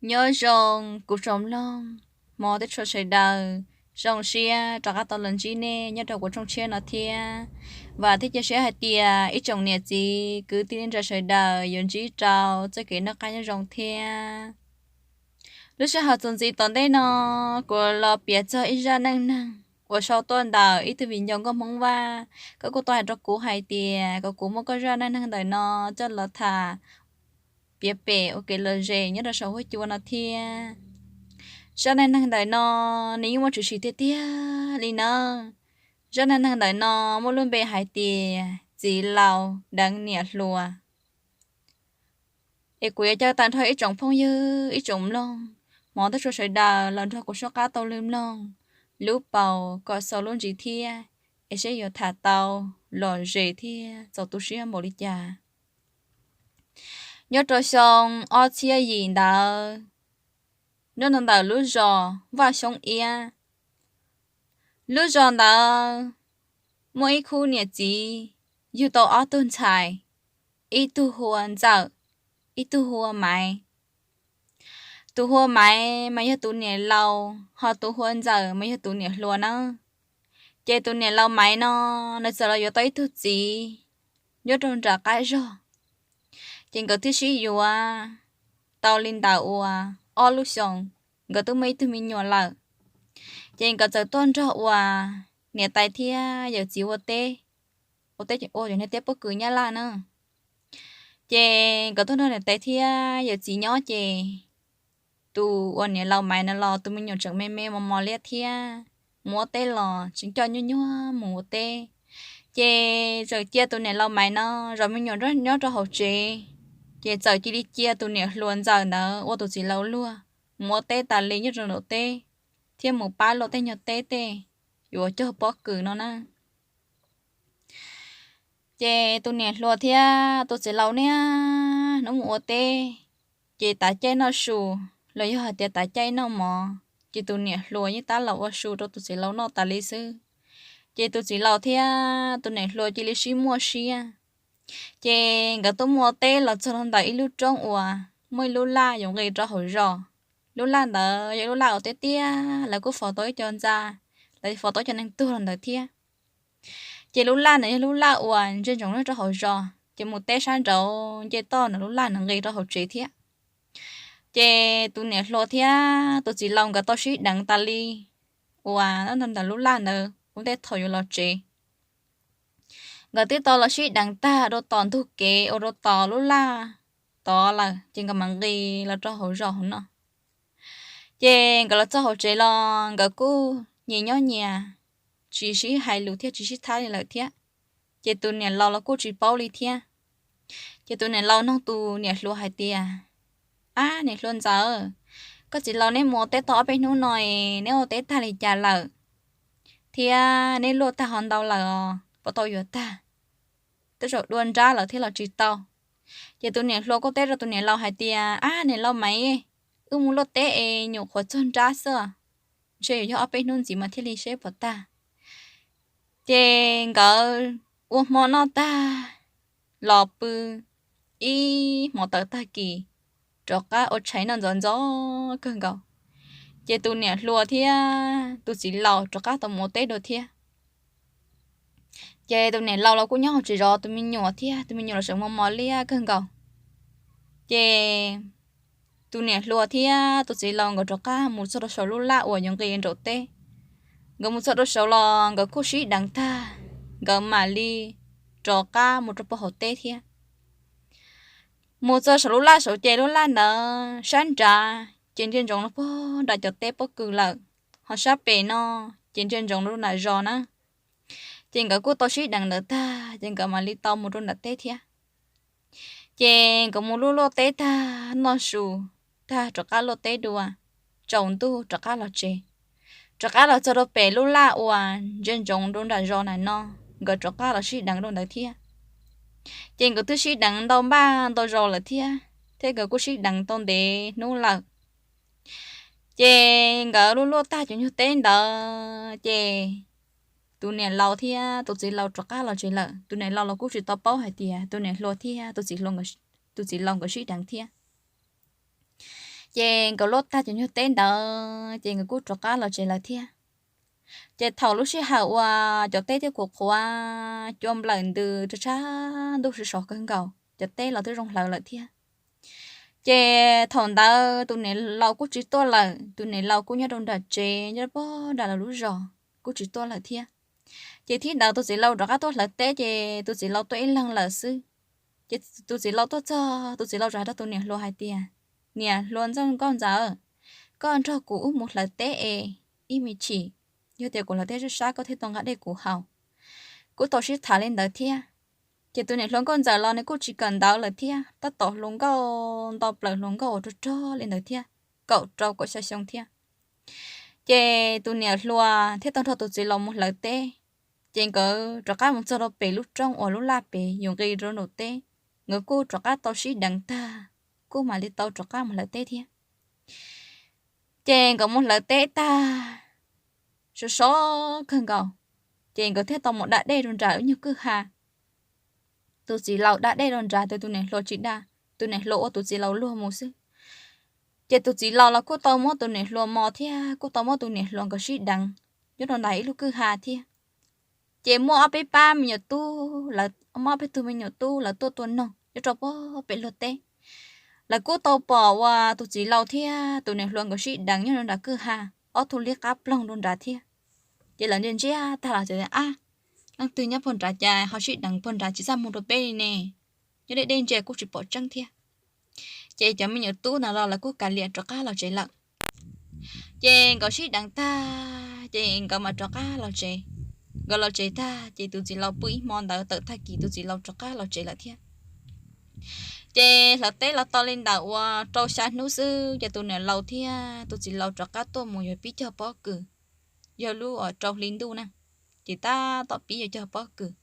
Nyob zoo kuv tsoom mloog, hmov teb tshua sawv daws, zoo siab rov qab tau los ntsib nej nyob rau kuv tshooj tshiab no thiab. Vam thiab cia siab hais tias ib tsoom niam txiv kwv tij neej tsa sawv daws yuav ntsib rau txoj kev noj qab nyob zoo thiab. Lub sij hawm txuas ntxiv tom ntej no, kuv los piav txog ib zaj neej neeg uas sau tuaj ntawm ib tug viv ncaus nkauj Hmoob Vaj. Koj kuj tau hais rau kuv hais tias kom kuv muab koj zaj neej neeg ntawm no coj los tham piav pem ua kev lom zem nyob rau saum huab cua no thiab. Zaj neej neeg ntawm no nws yeej muaj tshwm sim tiag tiag li nawb. Zaj neej neeg ntawm no muaj lub npe hais tias txiv laus deev niam hluas. Es kuv yuav caw tag nrho ib tsoom phooj ywg ib tsoom mloog, hmov teb tshua sawv daws los nrog kuv soj qab tau lw mloog lub paus kom xaus lub ntsis thiab, es seb yuav tham tau lom zem thiab txaus tu siab npaum li cas. Nyob rau xyoo ob txhiab yim ntawd, nyob ntawm lub zos Vaj Xyoob Iab. Lub zos ntawd muaj ib khub niam txiv yug tau ob tug ntxhais, ib tug hu ua Ntxawm, ib tug hu ua Maiv. Tus hu ua Maiv mas yog tus niam laus, ho tus hu ua Ntxawm mas yog tus niam hluas nawb. Ces tus niam laus Maiv no, nws txawm los yuav tau ib tug txiv nyob rau nram qab zog. Ces nkawd thiaj sib yuav tau li ntawm uas ob lub xyoos, nkawd twb muaj ib tug me nyuam lawm. Ces nkawd txawm tuaj nrog uas niam tais thiab yawm txiv ua teb, ua teb ua cov niag teb pob kws Nyab Laj na. Ces nkawd tuaj nrog niam tais thiab yawm txiv nyob ces tus uas niam laus Maiv no los tus me nyuam tseem me me mos mos liab thiab, mus ua teb los tseem coj nyuaj nyuag mus ua teb. Ces txawm cia tus niam laus Maiv no zov me nyuam nyob rau hauv tsev, ces txawm cia li cia tus niam hluas Ntxawm ntawd ua tus txiv laus luag mus ua teb tas li nyob rau nraum teb, thiab mus pab luaj tej nyuag teb tej yuav cog pob kws no na. Ces tus niam hluas thiab tus txiv laus niaj hnub mus ua teb, ces tav caij noj su los yog hais tias tav caij noj mov, ces tus niam hluas yeej tab los ua su rau tus txiv laus noj tas li xwb. Ces tus txiv laus thiab tus niam hluas cia li sib muaj siab. Ces nkawd tuaj mus ua teb los txog rau ntawm ib lub roob uas muaj ib lub laj yuav nqis rau hauv zos. Lub laj ntawd yog lub laj uas tiaj tiaj, lawv kuj faus tau ib co ntxa, lawv faus tau ib co neeg tuag rau ntawd thiab. Ces lub laj ntawd yog lub laj uas ntsia ntsoov nyob rau hauv zos, ces mus teb sab nraud nce toj ntawm lub laj ntawd nqis rau hauv tsev thiab. Ces tus niam hluas thiab tus txiv laus nkawd tau sib deev tas li uas ntawm lub laj ntawd ua ntej thaum yuav los tsev. Nkawd twb tau los sib deev tag rau tom ntug kev uas rau tom lub laj tod lawm, ces nkawd mam nqis los rau hauv zos hauv no. Ces nkawd los txog hauv tsev los nkawd kuj nyias nyob nyias, tsis sib hais lus thiab tsis sib thab li lawm thiab. Ces tus niam laus los kuj tsis paub li thiab. Ces tus niam laus nug tus niam hluas hais tias, Ab niam hluas Ntxawm, koj txiv laus neb mus ua teb tau ob peb hnub no es neb ua teb tag li cas lawm, thiab neb luaj tag ho ntau lawm os, puas tau yuav tag? Tej zaum dua nrab lawm thiab los tsis tau. Ces tus niam hluas kuj teb rau tus niam laus hais tias, Ab niam laus Maiv, wb mus luaj teb es nyuam qhuav txog nrab xwb, ntshe yuav yog ob peb hnub ntxiv mas thiaj li seb puas tag. Ces nkawd ua hmo noj tag los pw ib hmo tawm tag kis, rov qab ua tshais noj ntxov ntxov kawg nkaus. Ces tus niam hluas thiab tus txiv laus rov qab tau mus ua teb dua thiab. Ces tus niam laus los kuj nyob hauv tsev zov tus me nyuam thiab, tus me nyuam los tseem mos mos liab kawg nkaus. Ces tus niam hluas thiab tus txiv laus nkawd rov qab mus txog rau saum lub laj uas yuav nqis nraum teb. Nkawd mus txog rau saud los nkawd kuj sib deev tag, nkawd mam li rov qab mus rau puag hauv teb thiab. Mus txog saum lub laj saud ces lub laj ntawd sab nrad ces ntsia ntsoov rau puag nram cov teb pob kws lawm, ho sab pem no ces ntsia ntsoov rau nram zos na. Ces nkawd kuj tau sib deev ntawd tag ces nkawd mam li tau mus rau nram teb thiab. Ces nkawd mus luaj luaj teb tag noj su tag rov qab luaj teb dua, tsaus ntuj rov qab los tsev. Rov qab los txog rau pem lub laj uas ntsia ntsoov rau nram zos na no, nkawd rov qab los sib deev rau ntawd thiab. Ces nkawd twb sib deev ntau npaj ntau zaus lawm thiab, thiab nkawd kuj sib deev tau ntev hnub lawm. Ces nkawd luaj luaj tag cov nyuag teb ntawd ces tus niam laus thiab tus txiv laus rov qab los tsev lawm. Tus niam laus los kuj tsis tau paub hais tias tus niam hluas thiab tus txiv hluas, tus txiv laus nkawd sib deev thiab. Ces nkawd luaj tag cov nyuag teb ntawd ces nkawd kuj rov qab los tsev lawm thiab. Ces thaum lub sij hawm uas cov teb thiab kuv qhuav cua nplawm ntws rau tshaj ntuj sov kawg nkaus, cov teb los twb zoo hlawv lawm thiab. Ces thaum ntawd tus niam laus kuj tsis tuaj lawm, tus niam laus kuj nyob rau nram tsev nyob pog nram lawv lub zos kuj tsis tuaj lawm thiab. Ces thib ntawd tus txiv laus rov qab tuaj hlawv teb ces tus txiv laus tuaj ib leeg lawm xwb. Ces tus txiv laus tuaj txog, tus txiv laus txawm hais rau tus niam hluas hais tias, Niam hluas nkauj ntxawm, koj nrog kuv wb mus hlawv teb es ib me chim, yog tias kuv hlawv teb sab sab koj thiaj tau nqa dej kuv haus. Kuj tau sib tham li ntawd thiab. Ces tus niam hluas nkauj ntxawm los nws kuj tsis kawm ntawv lawm thiab, tab tom hluas nkauj nto plaws hluas nkauj uas rog rog li ntawd thiab, kaum rau kaum xya xyoo thiab. Ces tus niam hluas thiaj tau nrog tus txiv laus mus hlawv teb. Ces nkawd rov qab mus txog rau pem lub roob uas lub laj pem yus nqis rau nraum teb, nkawd kuj rov qab tau sib deev tag, kuj mam li tau rov qab mus hlawv teb thiab. Ces nkawd mus hlawv teb tag, sov sov kawg nkaus, ces nkawd thiaj tau mus da dej rau nram lub nyuag kwj ha. Tus txiv laus da dej rau nrad, tus niam hluas tsis da, tus niam hluas ua tus txiv laus luag mus xwb. Ces tus txiv laus los kuj tau muab tus niam hluas mos thiab kuj tau muab tus niam hluas nkawd sib deev nyob rau ntawm ib lub kwj ha thiab. Ces muaj ob peb pab me nyuam tub, muaj ob peb tug me nyuam tub lawv tuaj tua noog nyob rau pem luag teb. Lawv kuj tau pom uas tus txiv laus thiab tus niam hluas nkawd sib deev nyob rau nram kwj ha, ob tug liab qab ploog rau nrad thiab. Ces lawv ntsia ntsia tag los tias, Ab, leej twg nyob pog nrad cas ho sib deev pog nrad tsis txaj muag rau peb li ne? Nyob deb deb ntsia kuj tsis pom tseeb thiab. Ces cov me nyuam tub ntawd los lawv kuj kav liam rov qab los tsev lawm. Ces nkawd sib deev tag ces nkawd mam rov qab los tsev. Nkawd los tsev tag ces tus txiv laus pw ib hmo ntawd, tawm tag kis tus txiv laus rov qab los tsev lawm thiab. Ces hlawv teb los tau li ntawm uas rau xya hnub xwb ces tus niam laus thiab tus txiv laus rov qab tuaj mus yuav pib cog pob kws, yog lub uas rau hli ntuj na, ces tab tom pib yuav cog pob kws.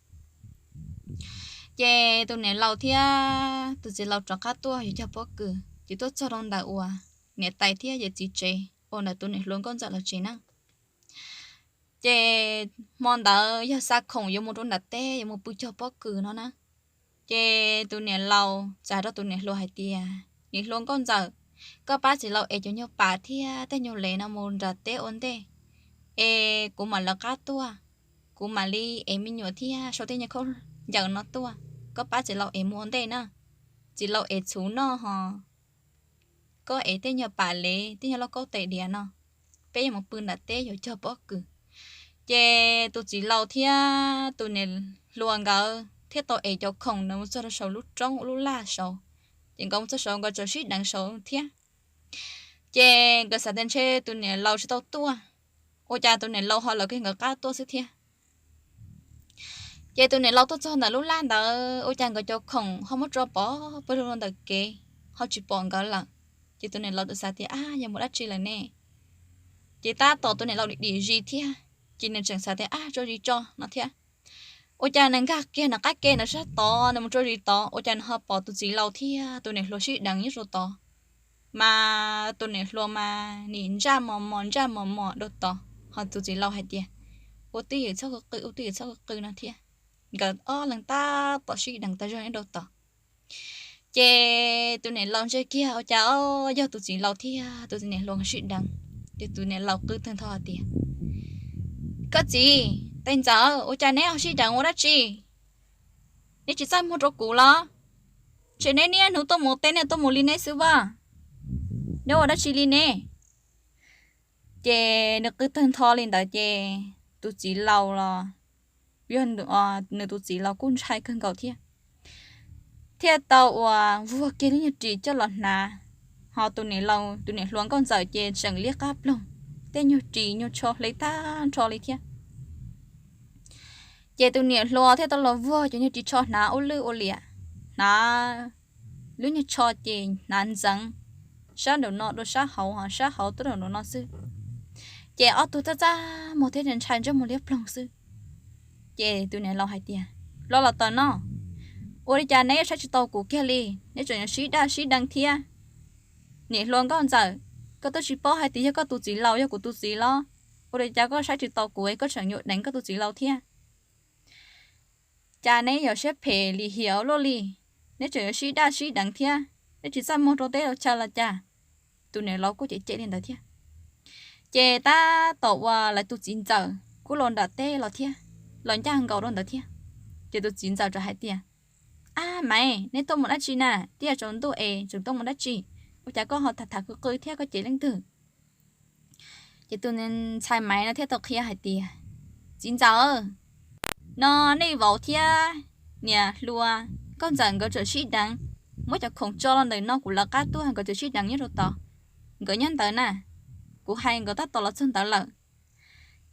Ces tus niam laus thiab tus txiv laus rov qab tuaj yuav cog pob kws ces tuaj txog rau ntawm uas niam tais thiab yawm txiv tsev uas ntawm tus niam hluas nkauj ntxawm lawv tsev na. Ces hmo ntawd yog xa khoom yuav mus rau nram teb yuav mus pw cog pob kws no na. Ces tus niam laus txawm hais rau tus niam hluas hais tias, Niam hluas nkauj ntxawm, koj pab txiv laus ev cov nyuag pam thiab tej nyuag lev no mus nram teb ua ntej, es kuv mam lawv qab tuaj, kuv mam li ev me nyuam thiab sau tej nyuag khaub ncaws no tuaj, koj pab txiv laus ev mus ua ntej na. Txiv laus ev txhuv noj ho koj ev tej nyuag pam lev tej nyuag lauj kaub tais diav no, peb yuav mus pw nram teb yuav cog pob kws. Ces tus txiv laus thiab tus niam hluas nkawd thiaj tau ev cov khoom ntawd mus txog rau saum lub roob lub laj saud. Ces nkawd mus txog saud nkawd txawm sib deev saud thiab. Ces nkawd xav tias ntshe tus niam laus tsis tau tuaj, ua cas tus niam laus ho lawv kiag nkawd qab tuaj xwb thiab. Ces tus niam laus tuaj txog ntawm lub laj ntawd ua cas nkawd cov khoom ho muab tso pov pawg lug rau ntawm kev, ho tsis pom nkawd lawm. Ces tus niam laus txawm xav tias, Ab, yog mus dab tsi lawm ne? Ces tab tom tus niam laus dim dim zis thiab, ces nws tseem xav tias, Ab, tso zis tso no thiab. Ua cas nws nkag kiag nws qab ke nws sab tod, nws mus tso zis tod ua cas nws ho pom tus txiv laus thiab tus niam hluas sib deev nyob rau tod. Mas tus niam hluas mas nim ntsaj mos mos ntsaj mos mos rau tod, ho tus txiv laus hais tias, Ua twj ywm txhob qw qw, ua twj ywm txhob qw qw no thiab. Nkawd ob leeg tab tom sib deev tag zog nyob rau tod. Ces tus niam laus ntsia kiag ua cas yog tus txiv laus thiab tus niam hluas nkawd sib deev. Ces tus niam laus qw tawg ntho hais tias, Koj txiv, tais ntxawm, ua cas neb ho sib deev ua dab tsi? Neb tsis txaj muag rau kuv los? Ntshe neb niaj hnub tuaj mus teb niaj tuaj mus li neb xwb vaj. Neb ua dab tsi li ne? Ces nws qw tawg ntho li ntawd ces tus txiv laus los, yog nws tus txiv laus kuj ntshai kawg nkaus thiab, thiaj tau uas vuag kiag lub nyuag ris coj los hnav. Ho tus niam laus tus niam hluas nkauj ntxawm ces tseem liab qab ploog, tej nyuag ris nyuag tsho hle tag nrho li thiab. Ces tus niam hluas thiaj tau los vuag cov nyuag ris tsho hnav ua lwj ua liam, hnav lub nyuag tsho ces hnav ntxeev sab nraum no rau sab hauv, ho sab hauv tuaj rau nraum no xwb. Ces ob tug txaj txaj muag thiab ntshai ntsej muag liab ploog xwb. Ces tus niam laus hais tias, Los los tawm no, ua li cas neb saib tsis taus kuv kiag li, neb tseem yuav sib daj sib deev thiab? Niam hluas nkauj ntxawm, koj twb tsis paub hais tias yog koj tus txiv laus yog kuv tus txiv los? Ua li cas koj saib tsis taus kuv es koj tseem yuav deev koj tus txiv laus thiab? Cas neb yuav siab phem lim hiam ua luaj li, neb tseem yuav sib daj sib deev thiab, neb tsis txaj muag rau teb rau chaw los cas? tus niam laus kuj cem cem li ntawd thiab. Ces tab tom uas lawv tus txiv ntxawm kuj los nram teb los thiab, los ncaj nkaus rau ntawd thiab. Ces tus txiv ntxawm txawm hais tias, Ab Maiv, neb tuaj mus dab tsi na? Twb yuav tsaus ntuj es tseem tuaj mus dab tsi? Ua cas koj ho tham tham qw qw thiab koj cem leej twg? Ces tus ntxhais Maiv no thiaj tau qhia hais tias, Txiv ntxawm, no nej vauv thiab niam hluas, nkauj ntxawm nkawd tseem sib deev, muab cov khoom tso los ntawm no kuv lawv qab tuaj, nkawd tseem sib deev nyob rau tod, nkawd nyob ntawd na, kuv hais nkawd tab tom los txog ntawd lawm.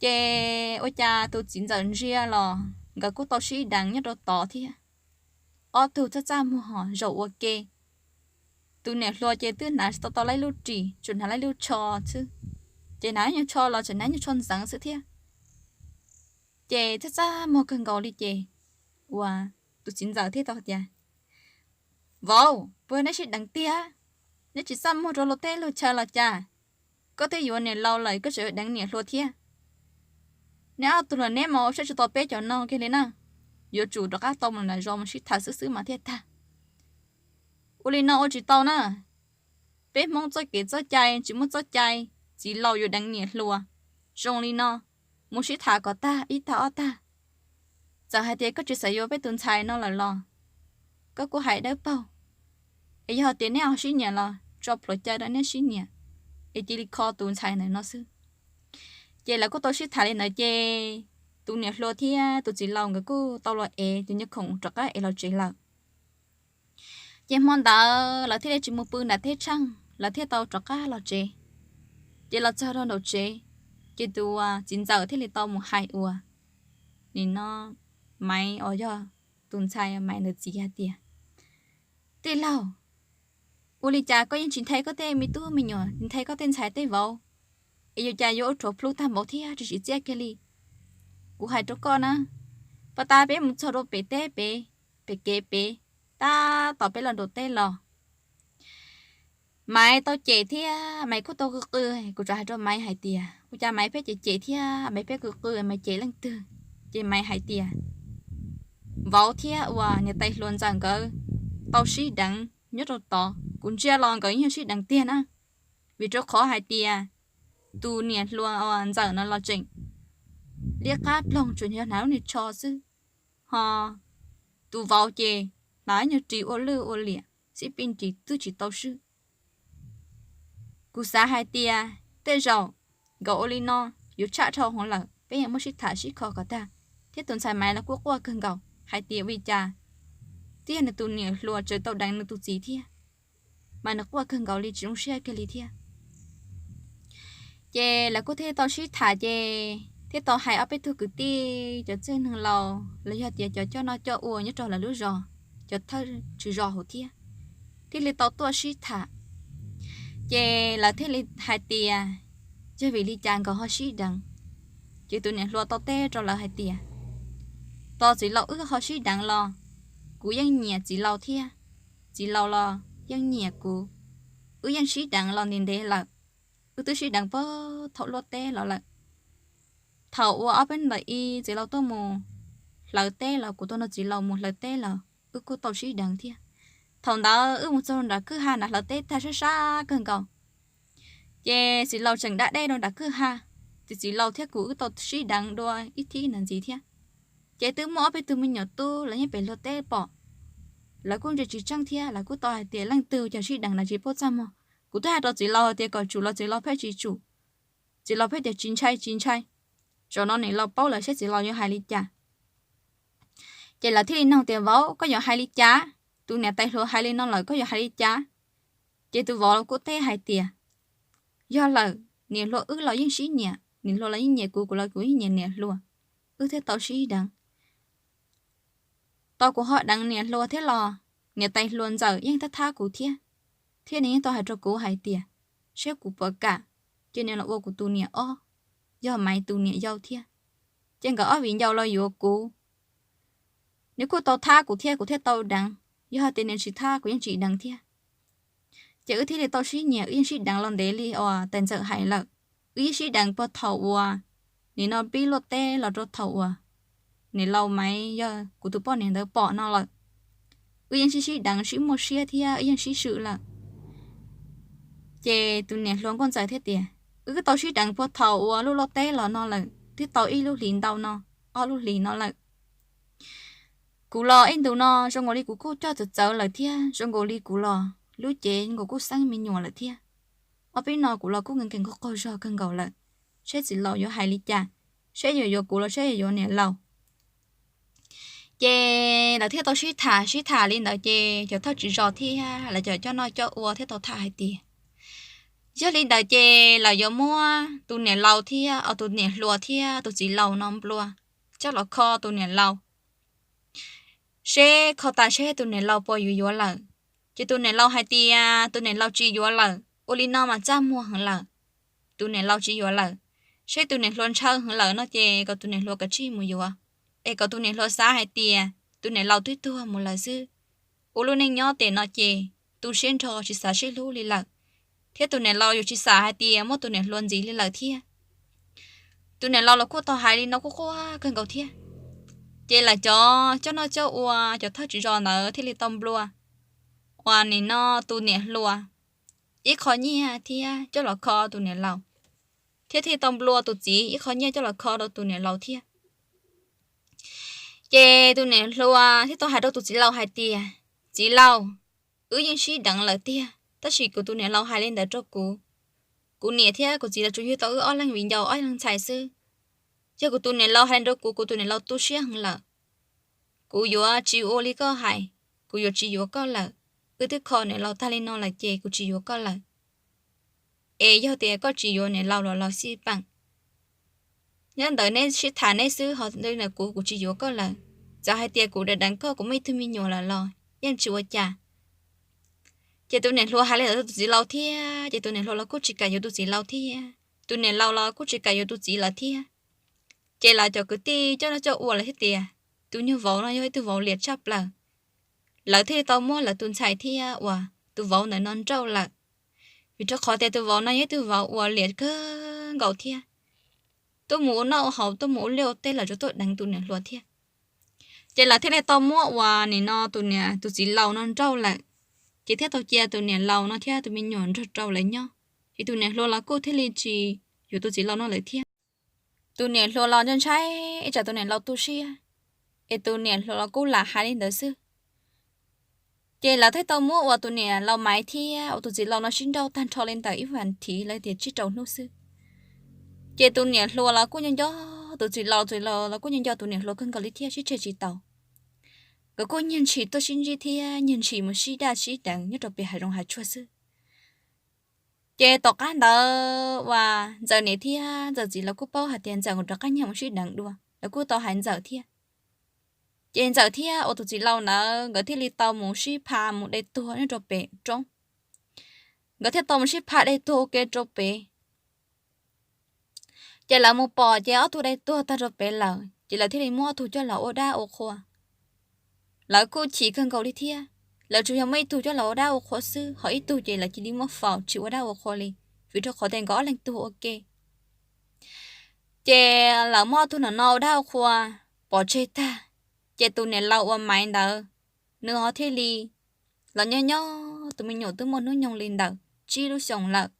Ces ua cas tus txiv ntxawm ntsia los nkawd kuj tau sib deev nyob rau tod thiab. Ob tug txaj txaj muag zaum ua ke. Tus niam hluas ces twb hnav tsis tau tau lub ris, tsuas hnav lub tsho xwb. Ces hnav nyuag tsho los tseem hnav nyuag tsho ntxeev xwb thiab. Ces txaj txaj muag kawg nkaus li ces uas tus txiv ntxawm thiaj tau tias, Vauv, puas neb sib deev tiag? Neb tsis txaj muag rau luag teb luag chaw los cas? Koj twb yuav niam laus lawm koj tseem yuav deev niam hluas thiab. Neb ob tug los neb mas ua siab tsis tau peb cov no kiag li na. Yuav tsum rov qab tau mus nram zos mus sib tham xwb xwb mas thiaj tag. Ua li no ua tsis tau na. Peb Hmoob txoj kev txoj cai tsis muaj txoj cai, txiv laus yuav deev niam hluas. Zoo li no, mus sib tham kom tag ib tag ob tag. Txawm hais tias koj tsis xav yuav peb tus ntxhais no lawm los koj kuj hais dawb paug. Es yog tias neb ho sib nyiam los tso plhuav cai rau neb sib nyiam, es cia li kho tus ntxhais ntawm no xwb. Ces lawv kuj tau sib tham li ntawd ces tus niam hluas thiab tus txiv laus nkawd kuj tau los ev tus nyuag khoom rov qab es los tsev lawm. Ces hmo ntawd lawv thiaj li tsis mus pw nram teb tsheej, lawv thiaj tau rov qab los tsev. Ces los txog rau nraum tsev, ces tus txiv ntxawm thiaj li tau mus hais uas nim no Maiv uas yog tus ntxhais Maiv ntawd txiv hais tias, Tij laug, ua li cas koj yeej tsis nthe koj tej me tub me nyuam, nthe koj tej ntxhais tej vauv, es yuav cas yuav ua rhuav plhu tag npaum thiab tsis tsim txiaj kiag li? Kuv hais rau koj na, puag ta peb mus txog rau pem teb pem, pem kev pem, tab tom peb los nram teb los, Maiv tau cem thiab Maiv kuj tau qw qw. Kuv txawm hais rau Maiv hais tias, Ua cas Maiv pheej cem cem thiab Maiv pheej qw qw, Maiv cem leej twg? Ces Maiv hais tias, Vauv thiab uas niam tais hluas ntxawm nkawd tau sib deev nyob rau tod, kuv ntsia los nkawd yeej sib deev tiag na. Vim rau qhov hais tias tus niam hluas uas ntxawm no los tseem liab qab ploog, tsuas yog hnav lub niag tsho xwb, ho tus vauv ces hnav nyuag ris ua lwj ua liam, xib pij ris twb tsis tau swb. Kuv xav hais tias tej zaum nkawd ua li no yuav tshaj dhau heev lawm, peb yeej muab sib tham sib kho kom tag. Thiab tus ntxhais Maiv los kuj quaj kawg nkaus hais tias ua li cas twb yog nws tus niam hluas tseem tau deev nws tus txiv thiab, mas nws quaj kawg nkaus li tsis zoo siab kiag li thiab. Ces lawv kuj thiaj tau sib tham ces thiaj tau hais ob peb tug kwv tij cov txwj neeg laus los yog tias cov coj noj coj ua nyob rau lawv lub zos, cov thawj tswv zos hauv thiab, thiaj li tau tuaj sib tham. Ces lawv thiaj li hais tias yog vim li cas nkawd ho sib deev. Ces tus niam hluas tau teb rau lawv hais tias, tos txiv laus wb ho sib deev los kuv yeej nyiam txiv laus thiab, txiv laus los yeej nyiam kuv. Wb yeej sib deev los ntev ntev lawm, wb twb sib deev puag thaum luaj teb los lawm. Thaum uas ob peb ntawm ib txiv laus tuaj mus hlawv teb los kuv tuaj nrog txiv laus mus hlawv teb los wb kuj tau sib deev thiab. Thaum ntawd wb mus txog nram kwj ha nram hlawv teb tag sab sab kawg nkaus, ces txiv laus tseem da dej rau nram kwj ha, ces txiv laus thiab kuv wb tau sib deev dua ib thib ntawd ntxiv thiab. Ces twb muaj ob peb tug me nyuam tub los yeej pem luag teb pom, lawv kuj ntsia tsis tseeb thiab lawv kuj tau hais tias leej twg cov sib deev na tsis paub txaj muag. Kuv twb hais rau txiv laus tias kom tsum los txiv laus pheej tsis tsum, txiv laus pheej tias tsis ntshai tsis ntshai. Zaum no niam laus paub lawm seb txiv laus yuav hais li cas. Ces lawv thiaj li nug tias vauv koj yuav hais li cas, tus niam tais hluas hais li no lawm koj yuav hais li cas? Ces tus vauv kuj teb hais tias yog lawm, niam hluas wb los yeej sib nyiam, niam hluas los yeej nyiam kuv, kuv los kuv yeej nyiam niam hluas, wb thiaj tau sib deev. Tau kuv ho deev niam hluas thiab los niam tais hluas ntxawm yeej thab thab kuv thiab, thiab nws yeej tau hais rau kuv hais tias saib kuv puas kam cia nws los ua kuv tus niam ob, yog Maiv tus niam yau thiab. Ces nkawd ob viv ncaus los yuav kuv, nws kuj tau thab kuv thiab kuv thiaj tau deev, yog hais tias nws tsis thab kuv yeej tsis deev thiab. Ces wb thiaj li tau sib nyiam, wb yeej sib deev los ntev li uas tais ntxawm hais lawm. Wb yeej sib deev puag thaum uas nim no pib luaj teb los rau thaum uas niam laus Maiv yog kuv tus poj niam ntawd pom no lawm. Wb yeej sib sib deev sib muaj siab thiab wb yeej sib swm lawm. Ces tus niam hluas nkauj ntxawm thiaj tias, Wb twb tau sib deev puag thaum uas lub loj teb los no lawm, twb tau ib lub hlis ntau no, ob lub hlis no lawm. Kuv los ib ntus no zoo nkaus li kuv kuj coj txawv txawv lawm thiab, zoo nkaus li kuv los lub cev nkaus kuj xeeb me nyuam lawm thiab. Ob peb no kuv los kuj nkees nkees qaug qaug zog kawg nkaus lawm, seb txiv laus yuav hais li cas, seb yuav yuav kuv los seb yuav yuav niam laus. Ces lawv thiaj tau sib tham sib tham li ntawd ces cov thawj tswv zos thiab lawv cov coj noj coj ua thiaj tau tham hais tias, Yog li ntawd ces lawv yuav muab tus niam laus thiab, tus niam hluas thiab tus txiv laus no nplua coj los kho tus niam laus, seb kho tas seb tus niam laus puas yuav yuav lawm. Ces tus niam laus hais tias tus niam laus tsis yuav lawm, ua li no mas txaj muag heev lawm, tus niam laus tsis yuav lawm. Seb tus niam hluas ntshaw heev lawm no ces kom tus niam hluas kav tsij mus yuav, es kom tus niam hluas xav hais tias tus niam laus twb tuag mus lawm xwb. Ua lub neej nyob tes no ces tu siab nrho tsis xav sib hlub li lawm, thiab tus niam laus yuav tsis xav hais tias muab tus niam hluas ntxiv li lawm thiab. Tus niam laus los kuj tau hais li no kuj quaj kawg nkaus thiab. Ces lawv cov coj noj coj ua cov thawj tswv zos ntawd thiaj li tau nplua uas nim no tus niam hluas ib qho nyiaj thiab coj los kho tus niam laus, thiab thiaj tau nplua tus txiv ib qho nyiaj coj los kho rau tus niam laus thiab. Ces tus niam hluas thiaj tau hais rau tus txiv laus hais tias, Txiv laus, wb yeej sib deev lawm tiag, tab sis kuv tus niam laus hais li ntawd rau kuv. Kuv niam thiab kuv txiv los tsuas yug tau wb ob leeg viv ncaus ob leeg ntxhais xwb. Yog kuv tus niam laus hais li rau kuv, kuv tus niam laus tu siab heev lawm. Kuv yuav tsis ua li koj hais, kuv yuav tsis yuav koj lawm. Wb twb kho niam laus tag li no lawm ces kuv tsis yuav koj lawm. Es yog tias koj tsis yuav niam laus los los xij peem, nyob ntawm neb sib tham neb xwb, ho kuv, kuv tsis yuav koj lawm. Txawm hais tias kuv deev deev koj, kuv muaj ib tug me nyuam lawm los yeej tsis ua cas. Ces tus niam hluas hais li ntawd rau tus txiv laus thiab, ces tus niam hluas los kuj tsis kam yuav tus txiv laus thiab, tus niam laus los kuj tsis kam yuav tus txiv lawm thiab. Ces lawv cov kwv tij coj noj coj ua lawv thiaj tias, Tus nyuag vauv no yog ib tug vauv liam tshaj plaws. Lawv thiaj li tau muab lawv tus ntxhais thiab uas tus vauv ntawm no nrauj lawm, vim rau qhov tias tus vauv no yog ib tug vauv uas liam kawg nkaus thiab, tuaj mus ua noj ua haus, tuaj mus ua liaj ua teb los tsuas tuaj deev tus niam hluas thiab. Ces lawv thiaj li tau muab uas nim no tus niam, tus txiv laus no nrauj lawm, ces thiaj tau cia tus niam laus no thiab tus me nyuam nrog rau lawv nyob. Ces tus niam hluas los kuj thiaj li tsis yuav tus txiv laus no lawm thiab. Tus niam hluas los ntshai ntshai ib tsam tus niam laus tu siab, es tus niam hluas los kuj lam hais li ntawd xwb. Ces lawv thiaj tau muab uas tus niam laus Maiv thiab uas tus txiv laus no sib nrauj tag nrho li ntawm ib vas thiv los tias tsib rau hnub xwb. Ces tus niam hluas los kuj nco nco tus txiv laus, txiv laus los kuj nco nco tus niam hluas kawg nkaus li thiab sib tseg tsis tau. Nkawd kuj nyiag ntshis tuaj sib ntsib thiab nyiag ntshis mus sib daj sib deev nyob rau pem hav zoov hav tsuag xwb. Ces tom qab ntawd uas Ntxawm niam thiab Ntxawm txiv los kuj paub hais tias Ntxawm kuj rov qab nyiag mus sib deev dua, lawv kuj tau hais Ntxawm thiab. Ces Ntxawm thiab uas tus txiv laus ntawd nkawd thiaj li tau mus sib pha mus de tuag nyob rau pem roob. Nkawd thiaj tau mus sib pha de tuag ua ke rau pem. Ces lawv mus pom ces ob tug de tuag tag rau pem lawm, ces lawv thiaj li muab ob tug coj los ua dab ua qhua. Lawv kuj chim kawg nkaus li thiab, lawv tsuas yog muaj ib tug coj los ua dab ua qhua xwb, ho ib tug ces lawv cia li muab faus tsis ua dab ua qhua li, vim rau qhov tias nkawd ob leeg tuag ua ke. Ces lawv muab ob tug no no ua dab ua qhua pov tseg tag, ces tus niam laus uas Maiv ntawd, nws ho thiaj li los nyob nyob tus me nyuam twb muaj hnub nyoog li ntawm tsib lub xyoos lawm.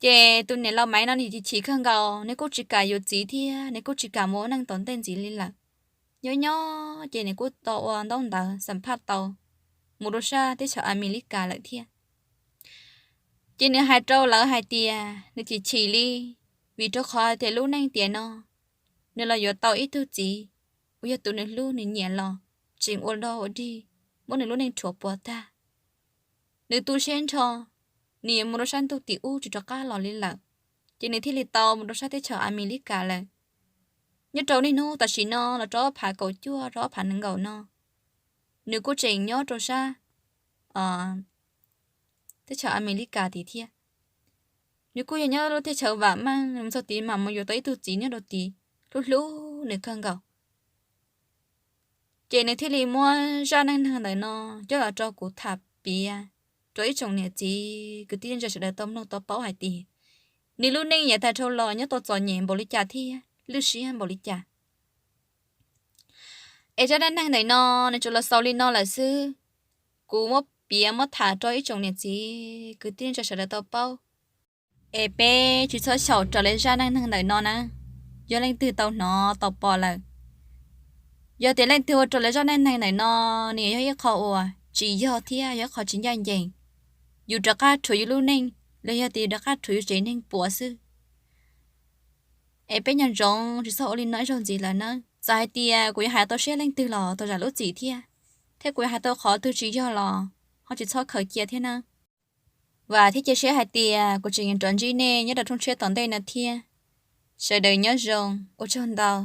Ces tus niam laus Maiv no nws chim chim kawg nkaus, nws kuj tsis kam yuav txiv thiab nws kuj tsis kam mus ua neej tom ntej ntxiv li lawm. Nyob nyob ces nws kuj tau ua ntaub ntawv xam phaj tau mus rau sab teb chaws Amelikas lawm thiab. Ces nws hais rau lawv hais tias nws chim chim li, vim rau qhov tias lub neej tiam no nws los yuav tau ib tug txiv uas yog tus nws hlub nws nyiam los tseem ua dog ua dig, muab nws lub neej rhuav puas tag. Nws tu siab nrho, nws yuav mus rau sab ntuj tim ub tsis rov qab los li lawm, ces nws thiaj li tau mus rau sab teb chaws Amelikas lawm. Nyob rau niaj hnub tam sim no los rau ob phav kaum cuaj rau ob phav nees nkaum no, nws kuj tseem nyob rau sab teb chaws Amelikas tid thiab. Nws kuj yog nyob lub teb chaws vam meej, nws mus txog tid mam mus yuav tau ib tug txiv nyob rau tid hlub hlub nws kawg nkaus. Ces nws thiaj li muab zaj neej neeg ntawm no coj los rau kuv tham piav rau ib tsoom niam txiv kwv tij neej tsa sawv daws tau mloog tau paub hais tias nws lub neej yav tag dhau los nyob tau txom nyem npaum li cas thiab lwj siab npaum li cas. Es zaj dab neeg ntawm no nws tsuas los xaus li no lawm xwb. Kuv muab piav muab tham rau ib tsoom niam txiv kwv tij neej tsa sawv daws tau paub. Es peb tsis txhob xyaum raws li zaj neej neeg ntawm no na, yog leej twg tau hnov tau pom lawm. Yog tias leej twg ua raws li zaj neej neeg ntawm no, nws yog ib qho uas tsis yog thiab yog ib qho tsis ncaj ncees. Yus rov qab rhuav yus lub neej los yog tias yus rov qab rhuav yus tsev neeg puav xwb. Es peb nco ntsoov tsis txhob ua li no ib zaug ntxiv lawm nawb. Txawm hais tias kuv yuav hais tau siab leej twg los tau zam lub txim thiab, thiab kuv yuav hais tau qhov twg tsis yog los ho tsis txhob khaws cia thiab nawb. Vam thiab cia siab hais tias kuv tseem yuav rov ntsib nej nyob rau rooj tshiab tom ntej no thiab. Sawv daws nyob zoo, ua tsaug ntau.